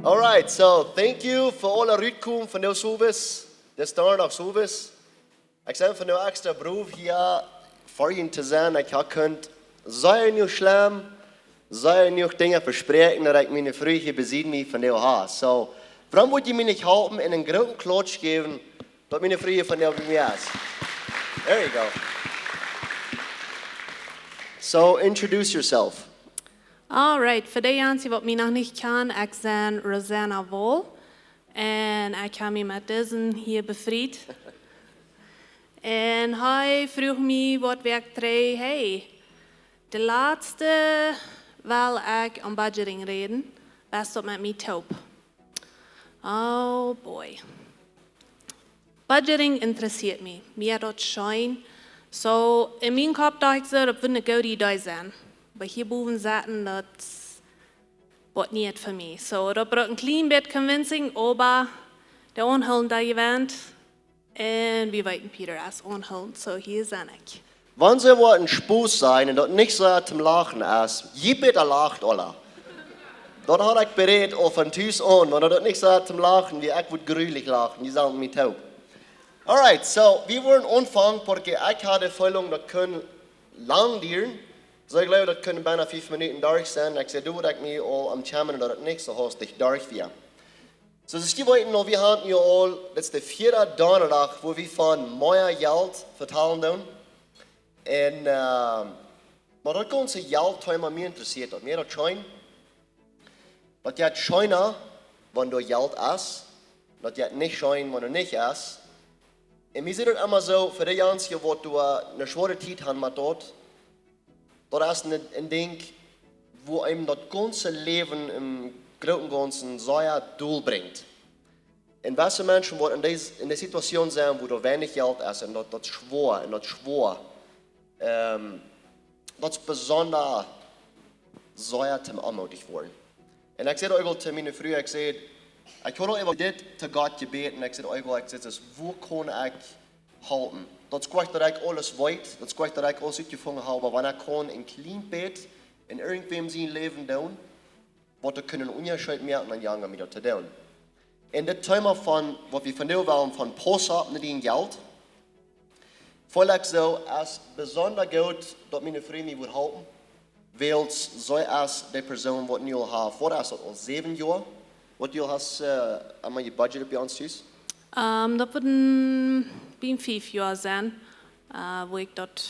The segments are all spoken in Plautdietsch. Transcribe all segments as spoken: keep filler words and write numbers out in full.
Alright, so thank you fa aule rutkomen von de Service, de Start of Service. Ekj sie vondoag extra broof hia fa junt to sennen. Ekj hab kunt sea nu schlem, sea nu Dinja vespräakjen, daut ekj miene Fru hia besied mie vondoag hab. So, wuarom wudd jie mie nich halpen un eenen grooten Klautsch jäwen, daut miene Fru vondoag bie mie es? There you go. So, introduce yourself. Alright, fa dee Janse waut mie noch nich kjanen, ekj sie Rosanna Wall. Un ekj hab mie met disen hia befriet. Un hee fruach mie waut Wäakj trigj: "Hey, de latste well ekj aun budgeting räden, best du met mie toop?" Oh boy. Budgeting interessieet mie. Mie daut scheen. So, en mienen Kopp docht ekj soo, daut wudd eene goode Idee sennen. Oba hia bowen sitten, daut woat nich fa mie. So, daut brukt een kjlien bät convincing, oba de Aunhoolen deit jewant. Un wie weeten, Peter es aunhoolent, so hia sie ekj. Wan see waut een Spos sennen un daut nich soo toom Lachen es, jie bäta lacht, aula. Daut haud ekj berät aul von Tus aun, wan daut nich soo toom Lachen wia, ekj wudd grulich lachen, jie sellen mie toop. Alright, so, wie wellen aunfangen, porque ekj haud de Feeling, daut kunn lang dieren. So, ekj jleew, daut kunn beena fief Minuten derch sennen. Ekj säd, du, waut ekj mie aul aum Tjamen, daut et nich soo hastich derch wia. So, daut es dee Wäakj noch, wie haben nu aul, daut es de vieede Donnadach, wua wie von mea Jelt vetalen doonen. Un, ehm, oba daut gaunze Jeltthema, mie interessieet daut, mie daut scheen. Daut jeit scheena, wan doa Jelt es. Daut jeit nich scheen, wan doa nich es. Un mie sitt daut emma soo, fa dee Janse waut doa eene schwoare Tiet haben met daut, daut es een, een Dinkj, wua eenem daut gaunze Läwen em grooten Gaunzen sea dol brinjt. Un waut fa Menschen waut en dee, en dee Situation sennen, wua doa weinich Jelt es un daut, daut schwoa un daut schwoa, ehm, daut es besonda sea toom onmoodich woaren. Un ekj säd uk aul to miene Fru, ekj säd, ekj haud aul äwa dit to Gott jebäden, un ekj säd uk aul, ekj säd, daut es, wua kaun ekj halpen? Daut es nich daut ekj aules weet, daut es nich daut ekj aules utjefungen hab, oba wan ekj kaun een kjlien bät en irjentwäm sien Läwen doonen, waut doa kunn een Unjascheet moaken, dan jung mie daut to doonen. Un dit Thema von, waut wie vondoag wellen, von Pauss opp no dien Jelt, feel ekj soo, es besonda goot, daut miene Fru mie wudd halpen, wiels see es de Persoon, waut nu aul haft, waut es daut, aul säwen Joa, waut du aul hast, eh, aun mien budget bie ons Tus? Ehm, daut wudd bie fief Joa sennen, eh, wua ekj daut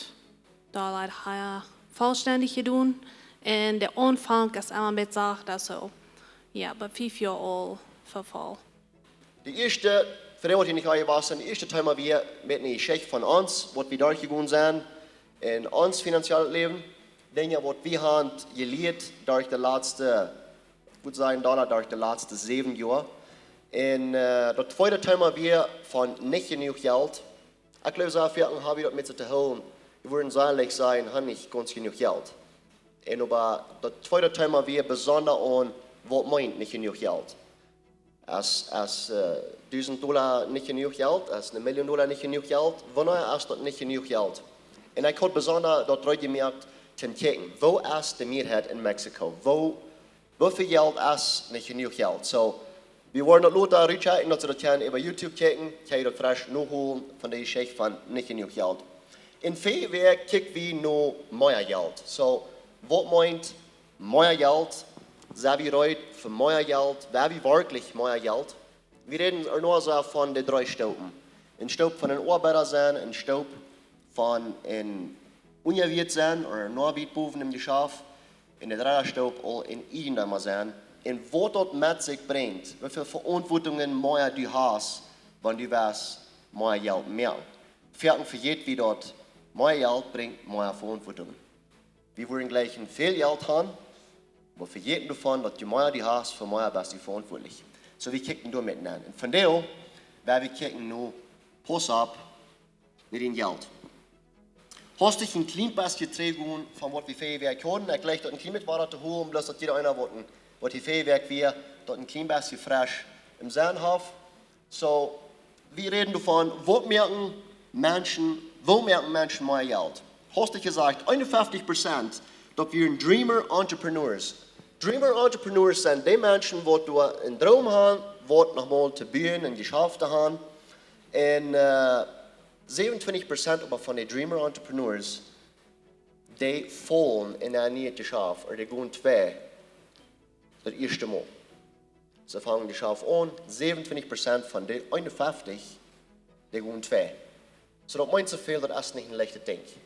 doa leid hia vollstendich jedonen. Un de Aunfank es emma een bät sacht, aulsoo, jo, oba fief Joa aul vefaulen. De ieeschte, fa dee waut hia nich aul wia, de ieeschte Thema wia met eene Jeschicht von ons, waut wie derchjegonen sent en ons finanziellet Läwen. Dinja waut wie haben jelieet derch de latste, ekj wudd sajen, doa derch de latste säwen Joa. Un, eh, daut tweede Thema wia von nich jenuach Jelt. Ekj jleew, soo väl haben wie daut met to doonen. Wie wudden sennen, saj ekj, haben nich gaunz jenuach Jelt. Un oba daut tweede Thema wia besonda aun, waut meent nich jenuach Jelt? Es, es, eh, dusent Dolla nich jenuach Jelt? Es eene Million Dolla nich jenuach Jelt? Wanea es daut nich jenuach Jelt? Un ekj haud besonda daut reed jemoakt toom kjikjen, woo es de Mearheit en Mexiko? Woo, woo väl Jelt es nich jenuach Jelt? So, wie woaren daut lota rutchecken, daut see daut kjennen äwa YouTube checken, kjenn jie daut fresch noholen von de Jeschicht von nich jenuach Jelt. Un väl Wäakj kjikj wie no mea Jelt. So, waut meent mea Jelt? Sent wie reed fa mea Jelt? Sent wie werkjlich mea Jelt? Wie räden ea noch soo von de dree Stopen. Een Stop von een Oabeida sennen, een Stop von een Unjawieet sennen, ooda noch wiet bowen em Jeschaft, un de dredde Stop aul een Ieejendeema sennen. Un waut daut met sikj brinjt, woo väl Veauntwuatungen mea du hast, wan du woascht mea Jelt moaken. Foaken vejäten wie daut, mea Jelt brinjt mea Veauntwuatungen. Wie wudden jleichen väl Jelt haben, oba vejäten doavon, daut je mea du hast, fa mea best du veauntwuatlich. So, wie kjikjen doa met aun. Un vondoag, woa wie kjikjen no, pauss opp, no dien Jelt. Hast du een kjlien bät trigjjegonen von waut wie väl Wäakj hauden? Ekj jleich daut een kjlien bät wieda to holen, bloos daut jieda eena waut een, waut hia väl Wäakj wia, daut een kjlien bät fresch em Sennen haft. So, wie räden doavon, waut moaken Menschen, woo moaken Menschen mea Jelt? Hast du jesajcht, eenunfeftich Prozent, daut wieren Dreamer, Entrepreneurs. Dreamer Entrepreneurs sent dee Menschen, waut doa een Droom haben, waut noch mol to buen, een Jeschaft to haben. Un äh, 27 Prozent oba von de Dreamer Entrepreneurs, dee faulen en een nieet Jeschaft, ooda dee gonen twei, daut ieeschte Mol. See fangen Jeschaft aun, 27 Prozent von de 51, dee gonen twei. So daut meent soo väl, daut es nich een leichtet Dinkj.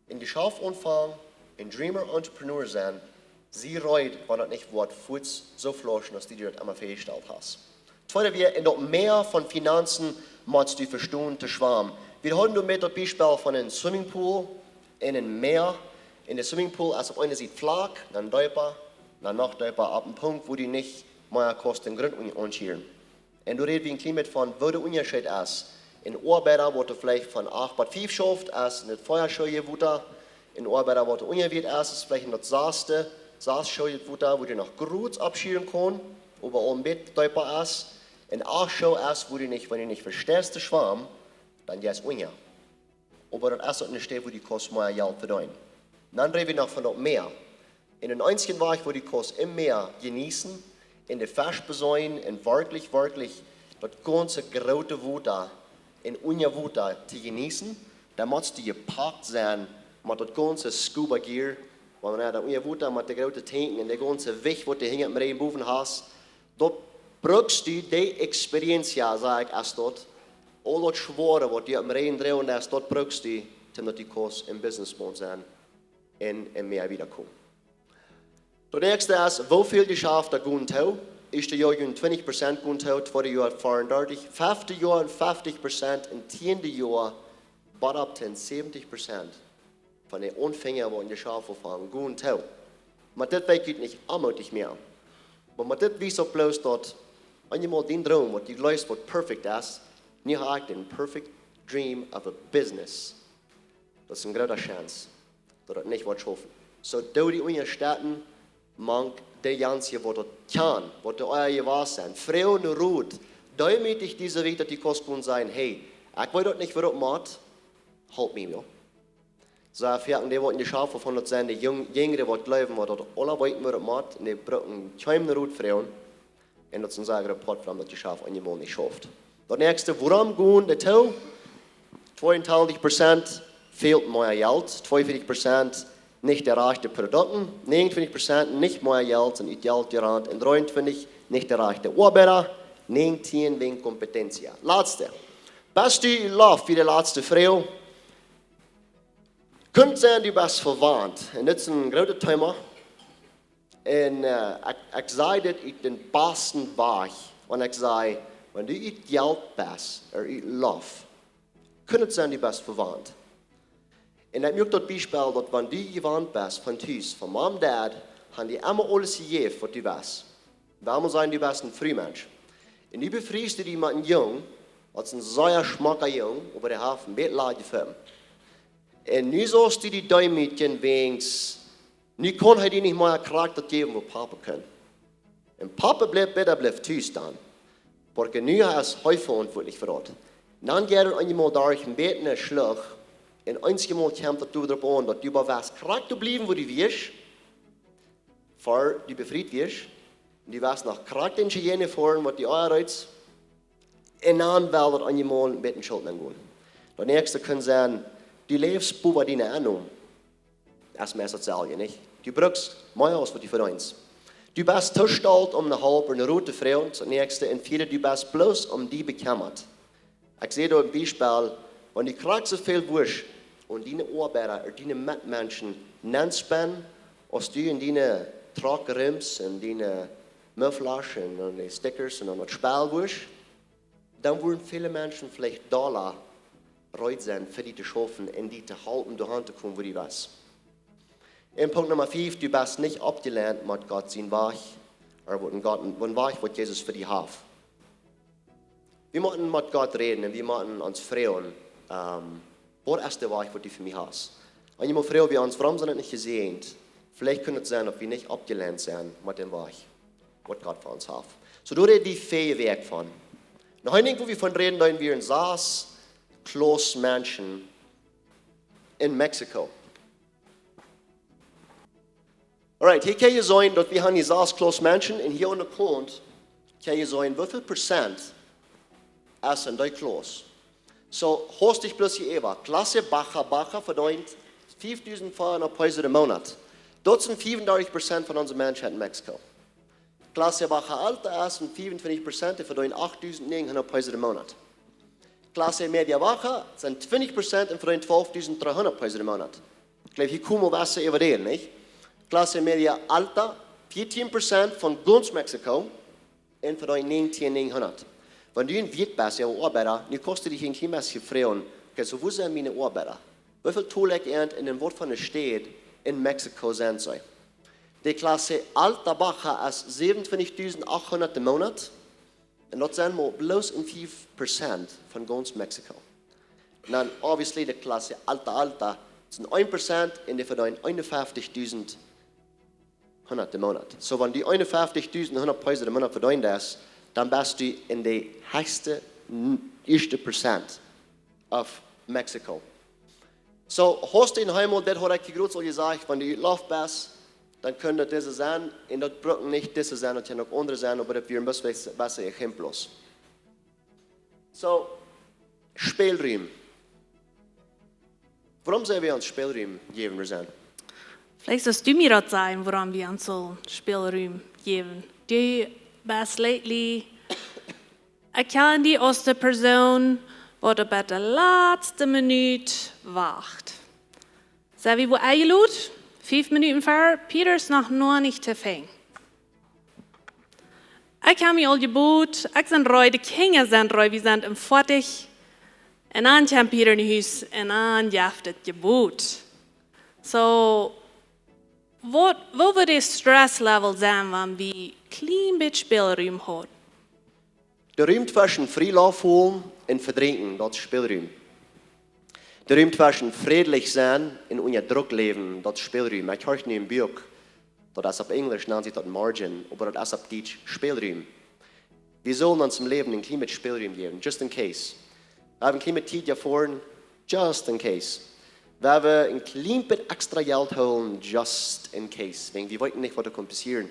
Een Jeschaft aunfangen, een Dreamer Entrepreneur sennen, sie reed, wan daut nich woat fuaz soo flauschen, aus du die daut emma väajestalt hast. Tweede wia, en daut Mäa von Finanzen motst du vestonen to schwamen. Wie hauden doa met daut Biespel von een Swimmingpool en een Mäa. En de Swimmingpool es opp eene Sied flach, dan deepa, dan noch deepa, opp een Punkt, wua du nich mea kaust dän Grunt un-, aunschieren. Un doa räd wie een kjlien bät von, woo de Unjascheet es. Een Oabeida, waut veleicht von acht bat fief schauft, es en daut fiew Schoonen Wota. Een Oabeida, waut unjawäajes es, es veleicht en daut saste, sass Schoonen Wota, wua du noch groz oppschieren kaust, oba aul een bät deepa es. En acht Schoonen es, wua du nich, wan du nich vesteist to schwamen, dan jeist du unja. Oba daut es uk eene Städ, wua du kaust mea Jelt vedeenen. Dan räd wie noch von daut Mäa. En een eensjen Wajch, wua du kaust em Mäa jeneeten, en de Fesch beseenen un werkjlich, werkjlich daut gaunze groote Wota un unja Wota to jeneeten, dan motst du jepakt sennen met daut gaunze Scuba Gear, wan eena daut unja Wota met de groote Tankjen un de gaunze Jewicht, waut du hinja aum Rigjen bowen hast, daut brukst du, dee experience, jo, saj ekj, es daut, aul daut Schwoare, waut du aum Rigjen droagen deist, daut brukst du, om daut du kaust een Businessman sennen un, un mea wieda komen. Daut näakjste es, woo väl Jeschaft daut gonen too. Ieeschte Joa gonen 20 Prozent gonen too, tweede Joa 34, fefte Joa 50 Prozent un tieende Joa bat opp to 70 Prozent von de Aunfenja, waut en Jeschaft aunfangen, gonen too. Oba dit wia nich aumootich mea. Oba dit wiest uk bloos daut, wan du mol dän Droom, waut du jleefst, waut perfekt es, nu hast du een perfect dream of a business. Daut es eene groote Chance, daut daut nich woat schaufen. So, doo die unjastetten, mank de Jans hia, waut daut kjennen, waut de Eier jewast sent. Froag no Rot. Deemootich dise Wäakj, daut du kaust gonen sajen: "Hey, ekj weet daut nich, woo daut mott. Help mie, jo." Soo, foaken dee, waut en Jeschaft von daut sent, de Jung-, Jinjre, waut jleewen, waut daut aula weeten, woo daut mott, un dee brucken kjeenem no Rot froagen. Un daut es een sea groota Poat, wuarom daut Jeschaft eenjemol nich schauft. Daut näakjste, wuarom gonen dee too? 22 Prozent fält mea Jelt, 42 Prozent nich de rajchte Produkten, 29 Prozent nich mea Jelt, sent ut Jelt jerant, un 23 nich de rajchte Oabeida, 19 wäajen Kompetenz. Latste. Best du love, wia de latste Froag. Kunn sennen, du best vewant. Un dit es een grootet Thema. Un äh, ekj, ekj saj dit ut dän basten Wajch. Wan ekj saj, wan du ut Jelt best, ooda ut love, kunn et sennen, du best vewant. Un ekj moak daut Biespel, daut wan du jewant best von Tus, von Mom, Dad, haben die emma aules jejäft, waut du west. Wuarom saj wie, du best een Frumensch? Un nu befriest du die met een Jung, daut es een sea schmocka Jung, oba dee haft een bät ladje Fäm. Un nu saust du die deemootjen, wäajens nu kaun hee die nich mea krakjt daut jäwen, waut Papa kaun. Un Papa blift, bitte blift tus dan. Porque nu es hee veauntwuatlich fa daut. Dan jeit et eenjemol derch een bät ne Schlucht, un eenjemol kjemt daut doaropp aun, daut du oba west krakjt to bliewen, wua du wieescht, ver du befriet wieescht, un du west noch krakjt en Cheyenne foaren, waut du aunreitst, un dan well daut eenjemol een bät Schult aungonen. Daut näakjste kaun sennen, du läfst bowa diene Ennom. Es meist daut selwje, nich? Du brukst mea aus waut du vedeenst. Du best too stolt om ne Help ooda ne Rot to froagen, daut näakjste, un wieda, du best bloos om die bekjemmat. Ekj saj doa een Biespel, wan du krakjt soo väl wurscht aun diene Oabeida ooda diene Metmenschen nenspenden, aus du en diene Truck Rims un diene Mufflasch un, un de Stickers un dan daut Spell wurscht, dan wudden väle Menschen veleicht dolla reed sennen, fa die to schaufen un die to halpen, doahan to komen, wua du west. Un Punkt Numma fief, du best nich oppjelient met Gott sien Wajch, ooda waut een Gott, een Wajch, waut Jesus fa die haft. Wie motten met Gott räden un wie motten ons froagen, ähm, waut es de Wajch, waut du fa mie hast? Un eenjemol froag wie ons, wuarom sent wie nich jesäajent? Veleicht kaun et sennen, daut wie nich oppjelient sent met dän Wajch, waut Gott fa ons haft. So, doa räd wie väl Wäakj von. Noch een Dinkj, wua wie von räden, daut wieren sas Klass Menschen en Mexiko. Right, hia kjenn jie seenen daut wie haben hia sas Klass Menschen un hia aun de Kaunt kjenn jie seenen woo väl Prozent es en dee Klass. So, hast du bloos hia äwa. Klasse baja, baja vedeent fiefdusent fiefhundat Pesos de Moonat. Daut sent fiefundartich Prozent von onse Menschen en Mexiko. Klasse baja alta es fiefuntwintich Prozent, dee vedeent achtdusent näajenhundat Pesos de Moonat. Klasse media baja sent twintich Prozent un vedeent twalfdusent dreehundat Pesos de Moonat. Ekj jleew, hia komen wie äwa dän, nich? Klasse media alta, vieetieen Prozent von gaunz Mexiko un vedeent näajentieen näajenhundat. Wan du en Wirt best, jo, Oabeida, nu kaust du die een kjlien bät froagen, okay, so woo sent miene Oabeida? Woo väl tool ekj an un en waut fa eene Staut en Mexiko sent see? De Klasse alta baja es säwenuntwintichtausend achthundat de Moonat. Un daut sent mau bloos een fief Prozent von gaunz Mexiko. Un dan, obviously, de Klasse alta alta sent een Prozent un dee vedeent eenunfeftich hundat de Moonat. So, wan du eenunfeftich hundat Pesos de Moonat vedeenen deist, dan best du en de hechste n-, ieeschte Prozent of Mexiko. So, hast du en Himmel, daut haud ekj jrods aul jesajcht, wan du utjeloft best, dan kunn daut dise sennen, un daut brucken nich dise sennen, daut kjennen uk aundre sennen, oba daut wieren best, best Ejempels. So, Spälrum. Wuarom sell wie ons Spälrum jäwen, Roseanne? Veleicht saust du mie daut sajen, wuarom wie ons sellen Spälrum jäwen. Du best lately, ekj kjann die aus de Persoon, waut opp de latste Minut wacht. Sent wie woo enjelot? Fief Minuten ver, Peter es noch, noch nich to finjen. Ekj hab mie aul jebot, ekj sie reed, de Kjinja sent reed, wie sent em Foatich. Un dan kjemt Peter no Hus un dan jeft et Jebot. So, waut, waut woat de Stress Level sennen, wan wie kjlien bät Spälrum haben? De Rum tweschen Frilauf hoolen un vedrinkjen, daut es Spälrum. De Rum tweschen frädlich sennen un unja Druck läwen, daut es Spälrum. Ekj horch nu een Buak, daut es opp Enjlisch, nanen see daut Margin, oba daut es opp Dietsch Spälrum. Wie sellen ons em Läwen een kjlien bät Spälrum jäwen, just in case. Wie haben een kjlien bät Tiet jefoaren, just in case. Wie haben een kjlien bät extra Jelt hoolen, just in case. Wäajen wie weeten nich, waut doa kaun passieren.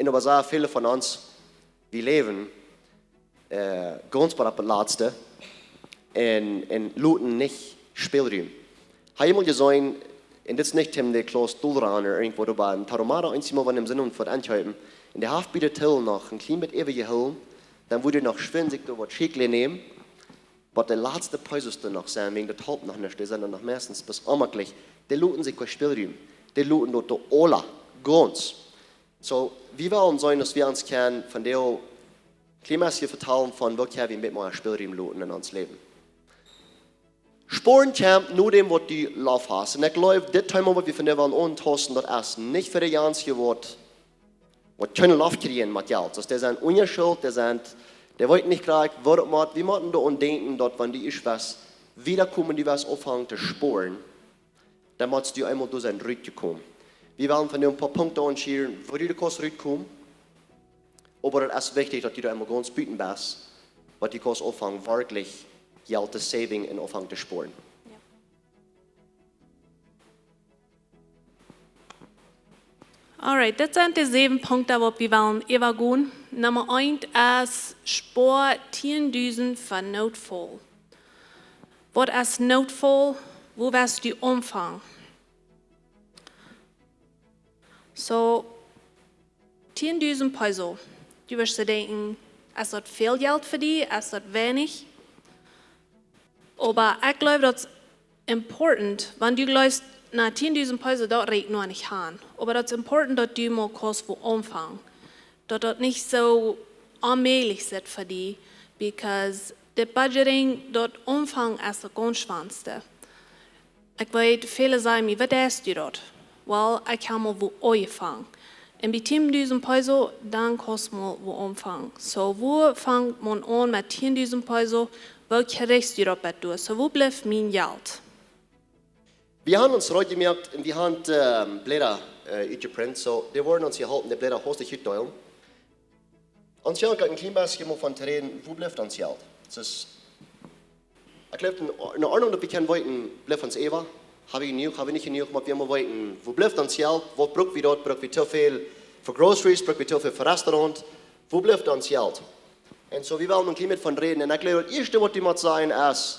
Un oba sea väle von ons, wie läwen, äh, gaunz bat opp daut latste un, un loten nich Spälrum. Hab jie mol jeseenen, un dit es nich Tim de Klaus Dulraner, irjentwua doa bie een Tarahumara, eent mol von dän Sinn un fa enkjeepen. Un dee haft bie de Till noch een kjlien bät äwajehoolen, dan wudd hee noch schwind sikj doa waut Schieekjlä nämen, waut de latste Pesos doa noch sent, wäajen daut halpt noch nich, dee sent dan noch meistens bät onjemakjlich. Dee loten sikj kjeen Spälrum. Dee loten daut doa aula, gaunz. So, wie wellen seenen, daut wie ons kjennen von dee Klimaat hia vetalen von, woo kjenn wie met mea Spälrum loten en ons Läwen. Spoaren kjemt no däm, waut du Loft hast. Un ekj jleew, dit Thema, waut wie vondoag aun auntasten, daut es nich fa de Jans hia, waut, waut kjeene Loft kjrieen met Jelt. Daut dee sent unjeschult, dee sent, dee weeten nich jlikj, waut et mott. Wie motten doaraun denkjen, daut wan du ieescht west, wieda komen, du west aunfangen to spoaren, dan motst du eemol derch sien Rut komen. Wie wellen vondoag een poa Punkten aunschieren, woo du doa kaust rutkomen. Oba daut es wichtich, daut du doa eemol gaunz buten best, waut du kaust aunfangen, werkjlich Jelt to saving un aunfangen to spoaren. Jo. Alright, dit sent de säwen Punkten, waut wie wellen äwagonen. Numma eent es, spoa tieen dusent fa Nootfaulen. Waut es Nootfaul? Woo woascht du aunfangen? So, tieen dusent Pesos. Du woascht denkjen, es daut väl Jelt fa die? Es daut weinich? Oba ekj jleew, daut es important, wan du jleefst, na, tieen dusent Pesos, daut rieekjt noch nich aun. Oba daut es important, daut du mol kaust wua aunfangen. Daut daut nich soo onmäajlich es fa die, because de budgeting, daut aunfangen es daut gaunz schwoaste. Ekj weet, väle sajen mie, woo deist du daut? Well, ekj hab mol wua aunjefongen. Un bie tieen dusent Pesos, dan kaust mol wua aunfangen. So, wua fangt maun aun met tieen dusent Pesos? Woo kjrichst du daut bat doa? So, wua blift mien Jelt? Wie haben ons reed jemoakt un wie haben, ähm, Bläda, äh, utjeprint. So, dee woaren ons hia halpen, de Bläda haustich utdeelen. Ons Jelt, ekj ha een kjlien bät mol von to räden, wua blift ons Jelt? Daut es, ekj jleew, en, en Ordnunk, daut wie kjennen weeten, blift ons äwa. Hab wie jenuach, hab wie nich jenuach, waut wie mau weeten. Woo blift ons Jelt? Waut bruck wie doa? Bruck wie too väl fa groceries? Bruck wie too väl fa restaurant? Woo blift ons Jelt? Un soo, wie wellen een kjlien bät von räden. Un ekj jleew, daut ieeschte, waut du motst sajen, es: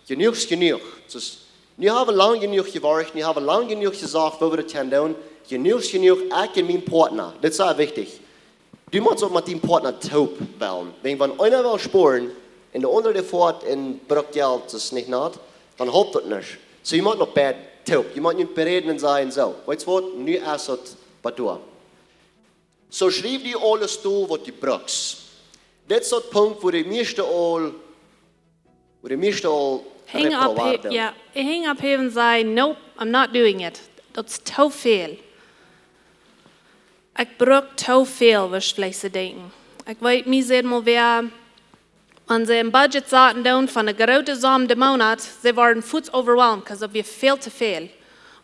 Jenuach es jenuach. Daut's, nu hab wie lang jenuach jewoat, nu hab wie lang jenuach jesajcht, woo wie daut kjennen doonen. Jenuach es jenuach, ekj un mien Partner. Daut es sea wichtich. Du motst uk met dien Partner toop wellen. Wan, wan eena well spoaren un de aundre dee foat un brukt Jelt, daut's nich nat, dan halpt daut nich. Soo, jie motten uk beid toop. Jie motten junt beräden un sajen: Soo, weetst waut, nu es daut waut doa. Soo, schriew die aules doa, waut du brukst. Dit es daut Punkt, wua de mieeschte aul, wua de mieeschte aul Henj opphe-, ja, Henj opphäwen, sajen: Nope, I'm not doing it. Daut's too väl. Ekj bruck too väl, woascht veleicht denkjen. Ekj weet, mie säd mol wäa, wan see een Budget saten doonen von eene groote Som dän Moonat, see wieren fuaz overwhelmed, because daut wia väl too väl.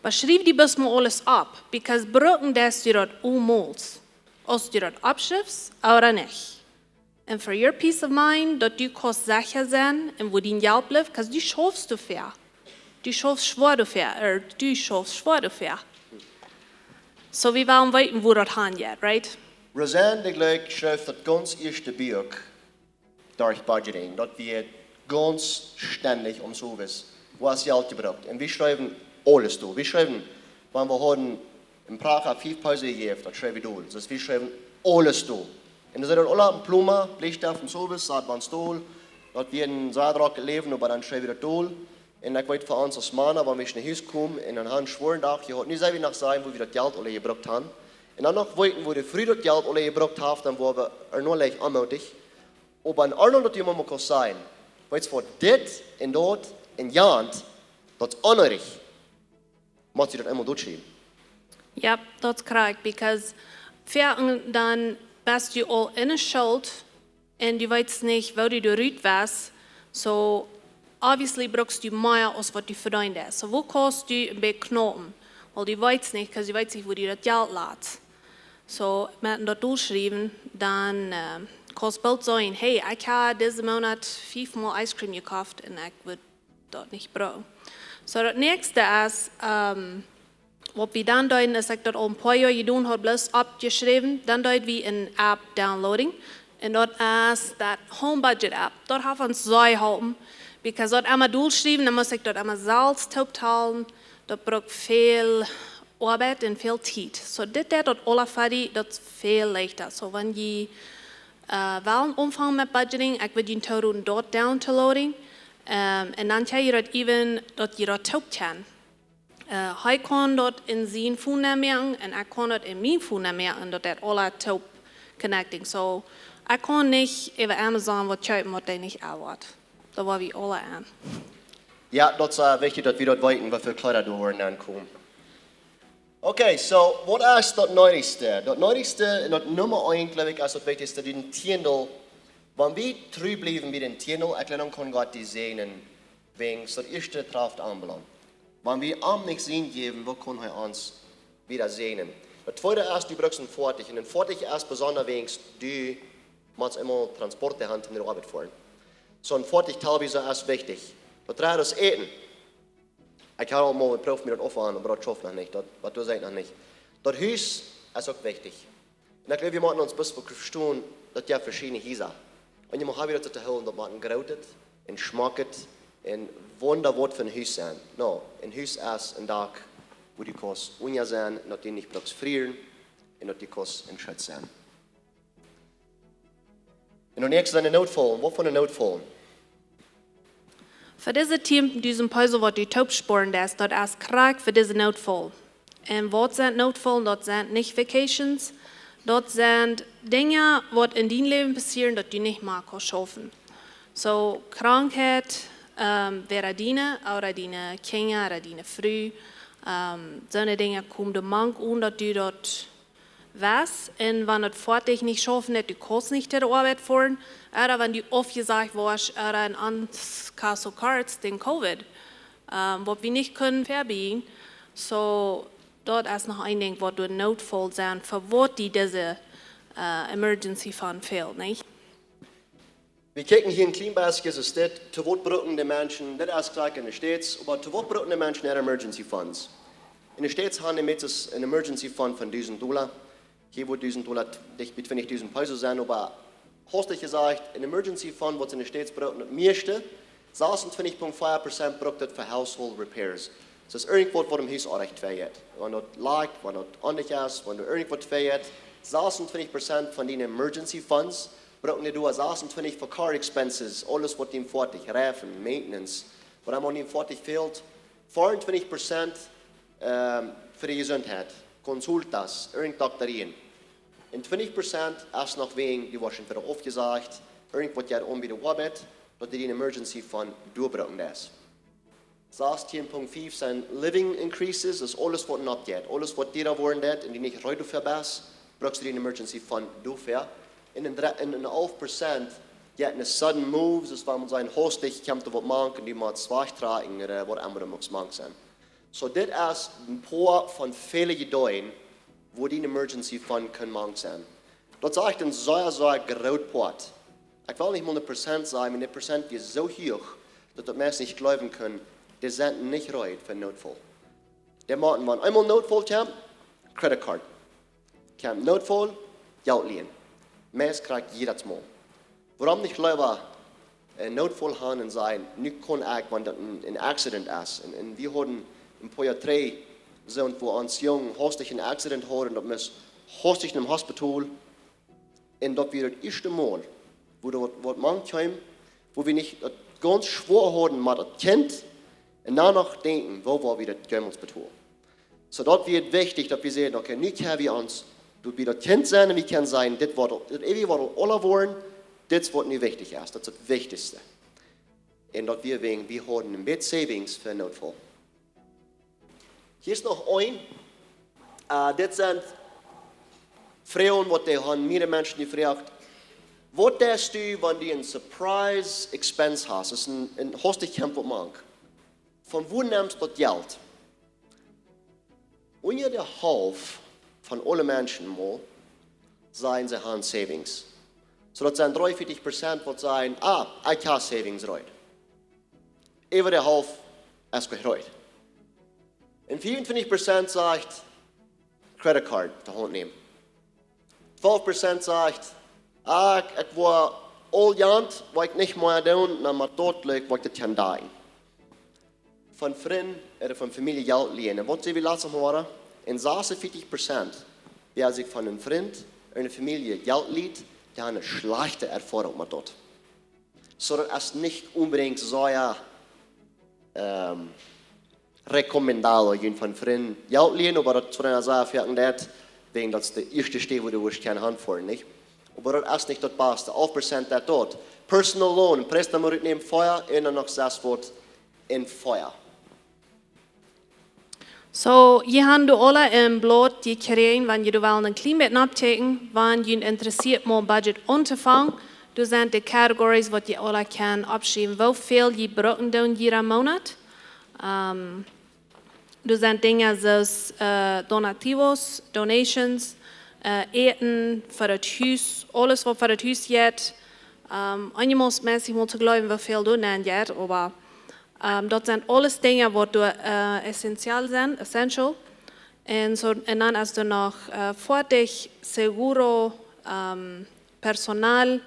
Oba schriew die bloos mol aules opp, because brucken deist du daut aulemol, aus du daut oppschriffst ooda nich. And for your peace of mind, daut du kaust secha sennen un wua dien Jelt blift, because du schaufst doafäa. Du schaufst schwoa doafäa, or du schaufst schwoa doafäa. Soo, wie wellen weeten, wua daut han jeit, right? Roseanne, dee jlikj, schreef daut gaunz ieeschte Buak derch budgeting, daut wia gaunz stendich om sowes, woo es Jelt jebrukt. Un wie schreewen aules doa. Wie schreewen, wan wie hauden een Pracha fief Pesos jejäft, daut schreew wie dol. Daut's, wie schreewen aules dol. Un dan säd wie aula opp een Pluma, Bliestift un sowes, sat wie ons dol. Daut wia een sea drocket Läwen, oba dan schreew wie daut dol. Un ekj weet, fa ons aus Mana, wan wie no Hus kjeemen un dan hauden schwoaren Dach jehaut, nu sent wie noch sennen, woo wie daut Jelt aula jebrukt han. Un dan noch weeten, woo de Fru daut Jelt aula jebrukt haft, dan woa wie ea noch leicht onmootich. Oba en Ordnunk, daut jie mau kaust sajen: Weetst waut, dit un daut un jant, daut's onneedich. Motst du daut eemol derchschriewen. Yep, daut's correct, because ver-, dan best du aul enne Schult un du weetst nich, woo du doa rut woascht. So, obviously brukst du mea aus waut du vedeent hast. So, woo kaust du een bät knopen? Well, du weetst nich, because du weetst nich, woo du daut Jelt latst. So, met daut derchschriewen, dan, äh, kaust boolt sajen: Hey, ekj hab disen Moonat fief mol Ice Cream jekoft un ekj wudd daut nich brucken. So, daut näakjste es, ähm, waut wie dan deeden, es, ekj daut aul een poa Joa jedonen haud, bloos oppjeschräwen, dan deed wie eene App downloaden. Un daut es daut Home Budget App. Daut haft ons sea jeholpen, because daut emma derchschriewen, dan must ekj daut emma selfst tooptalen. Daut brukt väl Oabeit un väl Tiet. So, dit deit daut aula fa die, daut's väl leichta. So, wan jie, äh, wellen aunfangen met budgeting, ekj wudd junt aunroden, daut downloaden. Ähm, un dan kjenn jie daut äwen, daut jie daut toop kjennen. Äh, hee kaun daut en sien Phone nenmoaken un ekj kaun daut en mien Phone nenmoaken, daut deit aula toop connecting. So, ekj kaun nich äwa Amazon waut kjeepen, waut dee nich erwoat. Daut woa wie aula aun. Jo, daut's, äh, wichtich, daut wie daut weeten, waut fa Kjleeda doa woaren aunkomen. Okay, so, waut es daut needichste? Daut needichste un daut Numma eent, jleew ekj, es daut wichtichste, dän Tiendel. Wan wie tru bliewen bie dän Tiendel, ekj jleew, dan kaun Gott die säajnen, wäajens daut ieeschte Krauft aunbelangt. Wan wie am nich Senn jäwen, woo kaun hee ons wada säajnen? Daut tweede es, du brukst een Foatich. Un een Foatich es besonda wäajens du motst eemol Transport han toom no de Oabeit foaren. So een Foatich, teilwies, es wichtich. Daut dredde es Äten. Ekj hab aul mol jeprooft, mie daut auftohoolen, oba daut schauft noch nich. Daut, waut du sajchst, noch nich. Daut Hus es uk wichtich. Un ekj jleew, wie motten ons bloos vestonen, daut jie veschiedne Hiesa. Un jie motten haben daut to hoolen, daut moakt een grootet, een schmocket, een wundaboaet Hus sennen. No, een Hus es een Dak, wua du kaust unja sennen, un daut du nich brukst frieren, un daut du kaust en Schutz sennen. Un dan näakjste sent de Nootfaulen. Waut fa Nootfaulen? Fa dise tieen dusent Pesos, waut du toopspoaren deist, daut es krakjt fa dise Nootfaul. Un waut sent Nootfaulen? Daut sent nich vacations. Daut sent Dinja, waut en dien Läwen passieren, daut du nich mea kaust schaufen. So, Krankheit, ähm, wäa diene, ooda diene Kjinja, ooda diene Fru, ähm, soone Dinja komen doa mank, onen daut du daut weetst, un wan daut Foatich nich schaufen deit, du kaust nich no de Oabeit foaren, ooda wan du aufjesajcht woascht, ooda en ons Case, soo, dän Covid, ähm, waut wie nich kunnen vebiejen. So, daut es noch een Dinkj, waut doa Nootfaul sent, fa waut die dise, äh, Emergency Fund fält, nich? Wie kjikjen hia een kjlien bät, es dit, to waut brucken de Menschen, dit es jlikj enne States, oba to waut brucken de Menschen äare emergency funds? Enne States haben dee meist een emergency fund von dusent Dolla. Hia woat dusent Dolla dicht bie twintichdusent Peso sennen, oba hastich jesajcht, een emergency fund, waut enne States brucken, daut mieeschte, sasuntwintich Punkt vea Prozent brucken daut fa household repairs. Daut es irjentwaut, waut em Hus oajch fält. Wan daut lajcht, wan daut ondicht es, wan irjentwaut fält. Sasuntwintich Prozent von diene emergency funds brucken dee doa, sasuntwintich fa car expenses, aules waut dien Foatich, Reifen, maintenance, waut emma aun dien Foatich fält. Veeauntwintich Prozent, ähm, fa de Jesuntheit, consultas, irjent Doktorien. Un twintich Prozent es noch wäajen, dee woaren fa de aufjesajcht, irjentwaut jeit om bie de Oabeit, daut dee een emergency fund doabrucken es. Sastieen Punkt fief sent living increases, daut es aules waut nopp jeit, aules waut diera woaren deit un du nich reed doafäa best, brukst du een emergency fund doafäa. Un een dre-, un een haulf Prozent jeit een sudden move, daut es wan eena sien hastich kjemt doa waut mank un du motst wajchtrakjen, ooda waut emma du motst mank sennen. So, dit es een poa von väle Ideeen, woo dien emergency fund kaun mank sennen. Daut es echta sea, sea groota Poat. Ekj well nich mol een Prozent sajen, oba de Prozent es soo huach, daut daut Menschen nich jleewen kjennen, dee sent nich reed fa Nootfall. Dee motten, wan eemol Nootfall kjemt, credit card. Kjemt Nootfall, Jelt lienen. Meist kjrieen jie daut mol. Wuarom nich leewa een Nootfall haben un sajen, nu kaun ekj, wan daut een, een accident es. Un, un wie hauden een poa Joa trigj, soo, woo ons Jung hastich een accident haud un daut must hastich nom Hospital. Un daut wia daut ieeschte Mol, woo doa waut, waut mank kjeem, woo wie nich daut gaunz schwoa hauden met daut Kjint un dan noch denkjen, woo woa wie daut jemols betolen. So daut wia wichtich, daut wie säden, okay, nu kjenn wie ons, doa wie daut Kjint sennen un wie kjennen sajen, dit woat, daut eewje woat aula woaren, dit es waut nu wichtich es, daut es daut Wichtichste. Un daut wia wäajen, wie hauden een bät savings fa Nootfall. Hia es noch een. Äh, dit sent Froagen, waut dee haben, mearere Menschen dee froagen. Waut deist du, wan du een surprise expense hast? Daut es een, een hastich kjemt waut mank. Von wua nemst daut Jelt? Onjefäa de Halft von aule Menschen mol sajen see haben savings. So daut sent dreeunvieetich Prozent waut sajen, ah, ekj hab savings reed. Äwa de Halft es reed. Un veeauntwintich Prozent sajcht, credit card de Haunt nämen. Twalf Prozent sajcht, ah, ekj, ekj woa aul jant, waut ekj nich mea doonen, dan met daut Jelt woa ekj daut kjennen deelen. Von Frind ooda von Famielje Jelt lienen. Un waut säd wie latst mol? Un sasuntwintich Prozent, wäa sikj von een Frint ooda eene Famielje Jelt lieet, dee haben eene schlajchte Erfoarunk met daut. So daut es nich onbedinjt sea, ähm, recomendabel, junt von Frind Jelt lienen, oba daut es waut eena sea foaken deit, wäajen daut es de ieeschte Städ, wua du woascht kjennen aunfangen, nich? Oba daut es nich daut baste. Alf Prozent daut doa. Personal loan, préstamo rutnämen, fea, un dan noch sas waut en fea. So, jie haben doa aula een Blaut jekjräajen, wan jie doa wellen een kjlien bät nopp kjikjen, wan junt interessieet mol een budget auntofangen. Doa sent de categories waut jie aula kjennen oppschriewen, woo väl jie brucken doonen jieda Moonat. Ähm, doa sent Dinja soo aus, äh, donativos, donations, äh, Äten fa daut Hus, aules waut fa daut Hus jeit. Ähm, eenjemol es meist nich mol to jleewen, woo väl doa nenn jeit, oba Ähm, daut sent aules Dinja waut doa, äh, essential sent, essential. Un so, un dan es doa noch, äh, Foatich, seguro, ähm, personal,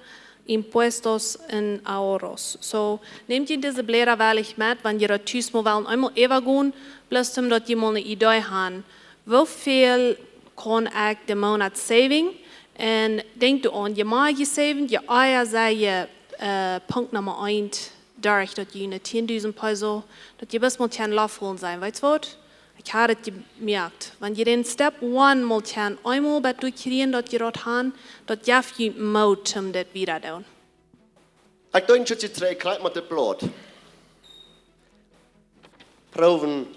impuestos un ahorros. So, nämt jie dise Bläda wellich met, wan jie daut tus mol wellen eemol äwagonen, bloos om daut jie mol eene Idee haben, woo väl kaun ekj de Moonat saving? Un denkjt doaraun, je mea jie saven, je ea sie jie, äh, Punkt Numma eent derch, daut jie ne tiendusent Peso, daut jie bloos mol kjennen Loft holen sennen. Weetst waut? Ekj hab daut jemoakt. Wan jie dän Step one mol kjennen eemol bat doa kjrieen, daut jie daut haben, daut jeft junt Moot, om dit wieda to doonen. Ekj denkj, daut jie twee krakjt met dit Blaut proowen,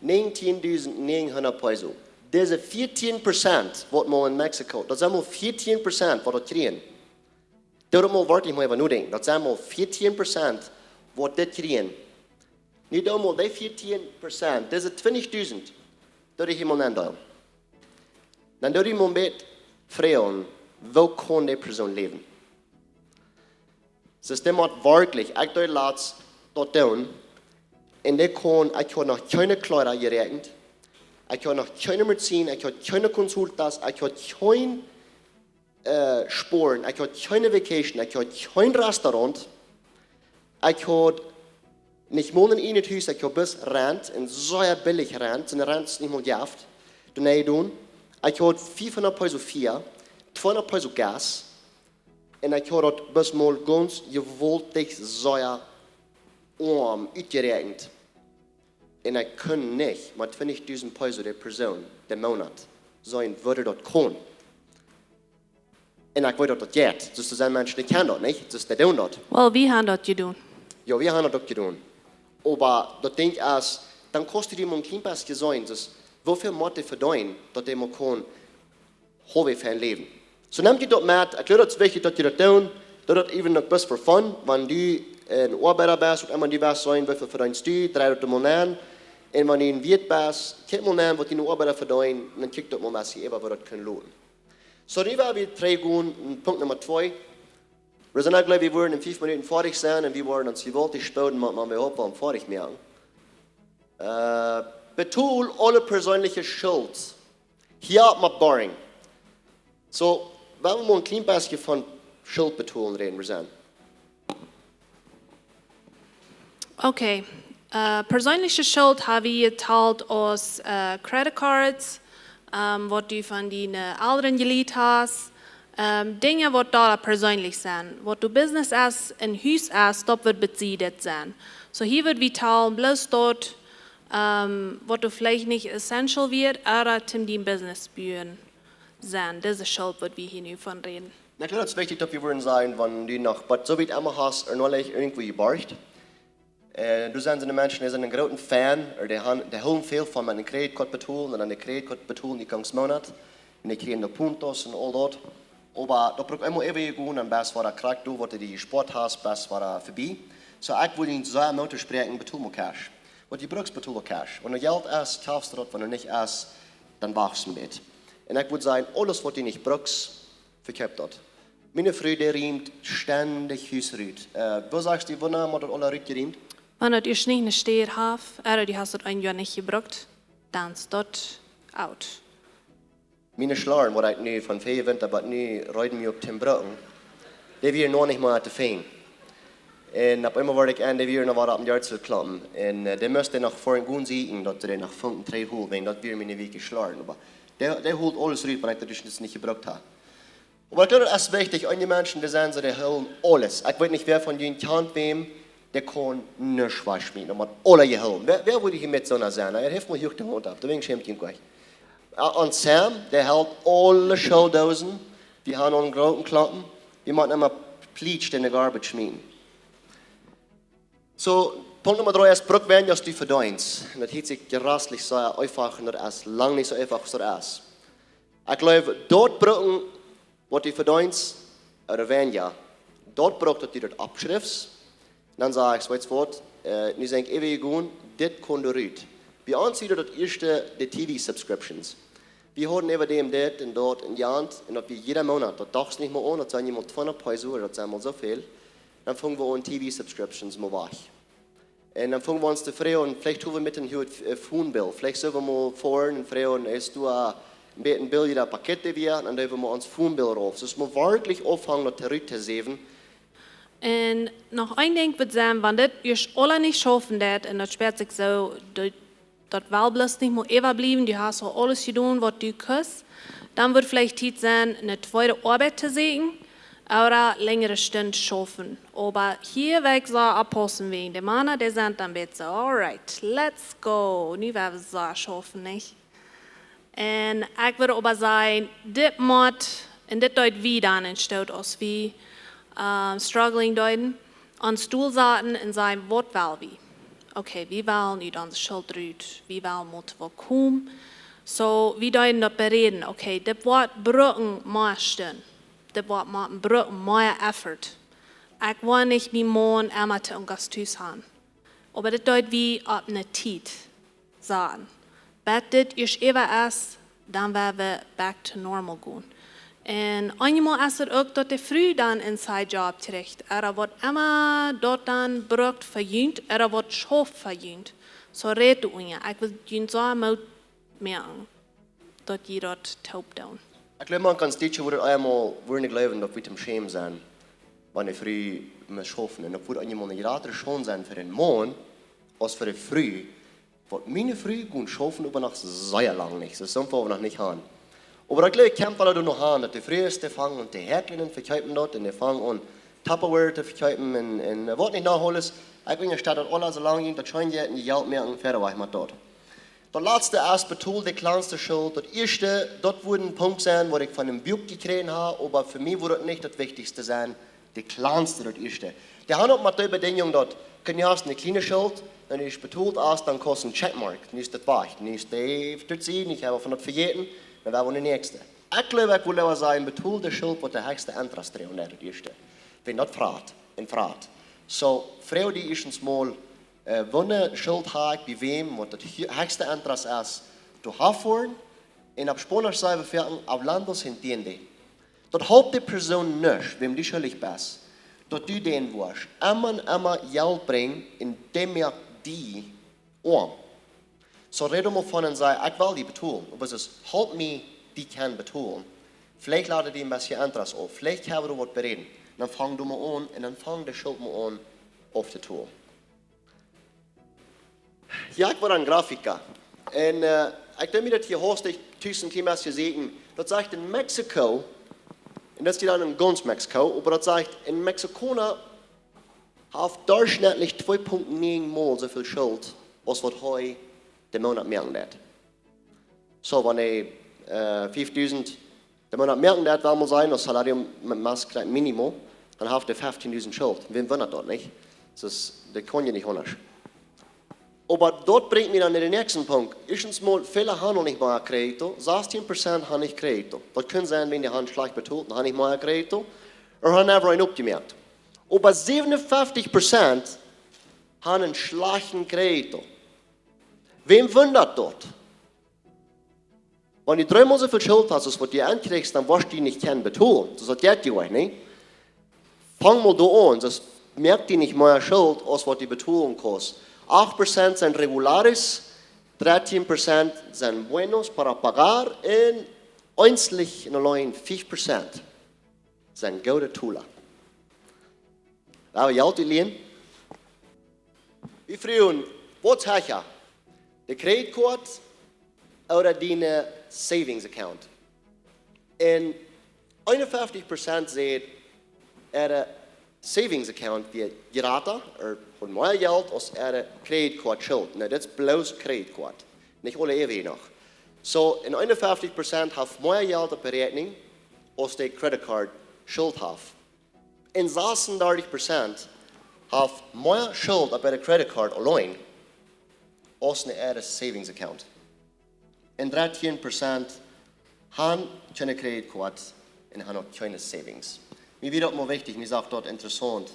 negentiendusent näajenhundat Peso. Dise vieetieen Prozent, waut mol en Mexiko, daut sent mol vieetieen Prozent, waut daut kjrieen. Doa mol woat nich mea äwa nodenkjen. Daut sent mol vieetieen Prozent, waut dit kjrieen. Nu dan mol dee vieetieen Prozent, dise twintichdusent, daut ekj mol aundeelen. Dan doo ekj mol een bät froagen, woo kaun dee Persoon läwen? Soo, dee mott werkjlich, ekj deed latst daut doonen. Un dee kunn, ekj haud noch kjeene Kjleeda jeräakjent. Ekj haud noch kjeene Medizin, ekj haud kjeene Consultas, ekj haud kjeen, äh, Spoaren, ekj haud kjeene Vacation, ekj haud kjeen Restaurant. Ekj haud nich mol een ieejnet Hus, ekj haud bloos Rent, un sea billich Rent, un Rent es nich mol jeft. Doa nenn doonen. Ekj haud fiefhundat Peso Fia, tweehundat Peso Gas. Un ekj haud daut bloos mol gaunz jewaultich sea oam utjeräakjent. Un ekj kunn nich met twintichdusent Peso de Persoon, de Moonat, seenen, woo dee daut kunn. Un ekj weet daut daut jeit. Soo, doa sent Menschen, dee kjennen daut nich. Soo, dee doonen daut. Well, wie haben daut jedonen. Jo, wie haben daut uk jedonen. Oba daut Dinkj es, dan kost du die mol een kjlien bät seenen, soo, woo väl mott dee vedeenen, daut dee mol kaun halfweg von läwen. Soo, nemt jie daut met, ekj jleew daut es wichtich daut jie daut doonen, daut daut even noch bloos for fun, wan du een Oabeida best, uk emma du best seenen, woo väl vedeenst du, drei daut mol aun. Un wan du een Wieet best, kjikj mol aun waut diene Oabeida vedeenen, un dan kjikj daut mol met see äwa, woo daut kaun lonen. Soo, nu woa wie trigj gonen, Punkt Numma twee. Wie sent, ekj jleew, wie woaren en fief Minuten foadich sennen un wie woaren ons jewaultich spooden, mau, mau wie hopen, foadich moaken. Äh, betool aule perseenelje Schult. Hia opp mott boring. Soo, wie woaren mol een kjlien bät von Schult betolen räden, wie sent. Okay. Äh, perseenelje Schult haben wie jetalt aus, äh, Credit Cards, ähm, waut du von diene Elren jelieent hast, ähm, Dinja waut doa perseenlich sent. Waut du Business es, een Hus es, daut woat besiedelt sennen. Soo, hia woat wie talen, bloos daut, ähm, waut du veleicht nich essential wieet, ooda toom dien Business buen sennen. Dise Schult, waut wie hia nu von räden. Na klar, daut es wichtich, daut wie woaren seenen, wan du noch, oba soo wiet emma hast, ea noch irjentwua jeborcht. Äh, doa sent soone Menschen, dee sent een grooten Fan, ooda dee han, dee hoolen väl von met een Credit Card betolen, un dan de Credit Card betolen, dee gaunz Moonat, un dee kjrieen de puntos un aul daut. Oba daut brukt emol äwa jegonen, un best wada krakjt doa, waut du die jespoat hast, best wada vebie. Soo, ekj well die sea Moot toospräakjen, betool mol Cash. Waut du brukst, betool Cash. Wan doa Jelt es, kjafst du daut, wan doa nich es, dan wacht een bät. Un ekj wudd sajen, aules waut du nich brukst, vekjeep daut. Miene Fru, dee riemt stendich Hus rut. Äh, woo sajchst du, wanea mott daut aula rutjeriemt? Wan daut ieescht nich eene Städ haft, ooda du hast daut een Joa nich jebrukt, dan es daut out. Miene Schlaren, waut ekj nu von Fäaje Winta bat nu reed mie opp to brucken, dee wieren noch nich mol to finjen. Un opp eemol wort ekj en, dee wieren noch waut opp dän Joa to klompen. Un, äh, dee must noch ver een gonen sieekjen, daut dee noch fungen trigj hoolen, wiels daut wia miene wieekje Schlaren. Oba dee, dee hilt aules rut, wan ekj daut dus nich jebrukt hab. Oba ekj jleew, daut es wichtich, eenje Menschen, dee sent soo, dee hoolen aules. Ekj weet nich, wäa von junt kjant wäm, dee kaun nuscht wajchschmieten, oba aules jehoolen. Wäa, wäa wudd hia met soona sennen? Na, heft mol huach de Haunt opp, doawäajen schämt junt nich. Äh, un Sam, dee helt aule Schoodoosen, dee haft een grooten Klompen, dee mott emma plietsch enne Garbage schmieten. Soo, Punkt Numma dree es, bruk weinja aus du vedeenst. Un daut hieet sikj jraslich soo eefach aun, daut es lang nich soo eefach aus daut es. Ekj jleew, daut brucken, waut du vedeenst, ooda weinja, daut brukt, daut du daut oppschrifst. Dan sajchst, weetst waut, äh, nu sie ekj äwent jegonen, dit kaun doa rut. Bie ons wia daut ieeschte de T V subscriptions. Wie hauden äwa däm dit un daut un jant, un daut wia jieda Moonat, daut dochst nich mol aun, daut sent je mol tweehundat Peso, daut sent mol soo väl. Dan fungen wie aun T V subscriptions mol wajch. Un dan fungen wie ons to froagen, veleicht hoolen wie met een huaget, äh, phone bill. Veleicht sellen wie mol foaren un froagen, es doa, äh, een bät een billijet Paket doabie, dan doonen wie mol ons phone bill rauf. Soo mol werkjlich aunfangen daut rut to saven. Un noch een Dinkj wudd sennen, wan dit ieescht aula nich schaufen deit, un daut spieet sikj soo, daut, daut well bloos nich mea äwabliewen, du hast aul aules jedonen waut du kust, dan wudd veleicht Tiet sennen, eene tweede Oabeit to sieekjen, ooda lenjre Stunden schaufen. Oba hia well ekj soo oppaussen wäajen de Mana, dee sent dan bät soo, "All right, let's go, nu woa wie soo schaufen, nich?" Un ekj wudd oba sajen, dit mott, un dit deed wie dan enne Staut aus wie, äh, struggling deeden, aun Stool saten un säden, waut well wie? Okay, wie wellen ut onse Schult rut, wie wellen mol wajchkomen. Soo, wie deeden daut beräden, okay, dit woat brucken mea Stunden, dit woat mea brucken mea effort. Ekj woa nich mien Maun emma to een Gasthuus han. Oba dit deed wie opp eene Tiet saten. Bat dit ieescht äwa es, dan woa wie back to normal gonen. Un eenjemol es et uk daut de Fru dan een Sidejob kjricht, ooda waut emma daut dan brukt fa junt, ooda waut schauft fa junt. Soo rät doa unja. Ekj well junt soo Moot moaken, daut jie daut toop doonen. Ekj jleew, maun kaun dit Joa wada eemol wada jleewen, daut wie toom schämen sent, wan de Fru mott schaufen. Un daut wudd eenjemol eene jratre Schaund sennen fa dän Maun aus fa de Fru, waut miene Fru kunn schaufen, oba noch sea lang nich. Soo, soo wiet wie noch nich han. Oba daut jleew ekj, kjemt aul doa noch aun, daut de Frues, dee fangen aun to häkjlen un vekjeepen daut, un dee fangen aun Tupperware to vekjeepen un, un, äh, waut nich noch aules. Ekj weet nich, daut aul soo lang jinkj, daut scheen je een Jelt mea un wieda wajch met daut. Daut latste es: betool de kjlanste Schult. Daut ieeschte, daut wudd een Punkt sennen, waut ekj von een Buak jekjräajen hab, oba fa mie wudd daut nich daut wichtichste sennen. De kjlanste, daut ieeschte. Dee han uk met de Bedinjunk daut, kjennen, du hast eene kjliene Schult, wan du betolt hast, dan kjrichst een Checkmark. Nu es daut wajch. Nu es dee, daut sie, ekj hab von daut vejäten, dan woa wie de näakjste. Ekj jleew, ekj well leewa sajen, betool de Schult, waut de hechste Interest droagen deit, daut ieeschte. Wan daut frat un frat. Soo, froag die ieeschtens mol, äh, woone Schult hab ekj bie wäm, waut daut hie-, hechste Interest es, to haben, un opp Spaunisch saj wie foaken: hablando se entiende. Daut halpt de Persoon nuscht, wäm du schuldich best, daut du dän woascht emma un emma Jelt brinjen, un dee moakt die oam. Soo, räd mol von un saj: Ekj well die betolen, oba soo, halp mie, die kjennen betolen. Veleicht lat dee een bät Interest auf, veleicht kjenn wie doa waut beräden. Dan fang du mol aun, un dan fang de Schult mol aun auftotolen. Jo, ekj woa een Grafika. Un, äh, ekj denkj mie daut hia haustich tus een kjlien bät seenen. Daut sajcht en Mexiko, un daut es dan en gaunz Mexiko, oba daut sajcht, een Mexikauna haft derchschnittlich twee Punkt näajen mol soo väl Schult aus waut hee dän Moonat moaken deit. Soo, wan hee, äh, fiefdusent dän Moonat moaken deit, well wie sajen, aus salario m-, más mínimo, dan haft hee fieftiendusent Schult. Wäm wundat daut nich? Daut es, daut kaun je nich aundasch. Oba daut brinjt mie dan no dän näakjsten Punkt. Ieeschtens mol, väle han nich mea Kredit, sastieen Prozent han nich Kredit. Daut kaun sennen, wan dee han schlajcht betolt, dan han nich mea Kredit, ooda han eefach eenen oppjemoakt. Oba säwenunfieftig Prozent han eenen schlajchten Kredit. Wäm wundat daut? Wan du dreemol soo väl Schult hast aus waut du enkjrichst, dan woascht du nich kjennen betolen. Daut jeit je nich, nä? Fang mol doa aun, daut moakt die nich mea Schult aus waut du betolen kaust. Acht Prozent sent regulares, dartieen Prozent sent buenos para pagar, un eenslich un auleen fief Prozent sent goode Tola. Woa wie Jelt utlienen? Wie froagen, waut es hecha? De Kreditkoat ooda dien Savings Account? Un eenunfieftig Prozent säden, äa Savings Account wia jrata, ooda haud mea Jelt aus äa Kreditkoatschult. Nu, daut es bloos Kreditkoat. Nich aule äwrje noch. Soo, un eenunfieftig Prozent haft mea Jelt opp de Räakjnunk aus de Credit Card Schult haft. Un sasundartich Prozent haft mea Schult opp äare Credit Card auleen aus en äare Savings Account. Un dartieen Prozent han kjeene Credit Card un han uk kjeene Savings. Mie wia daut mol wichtich, mie sach daut interessaunt.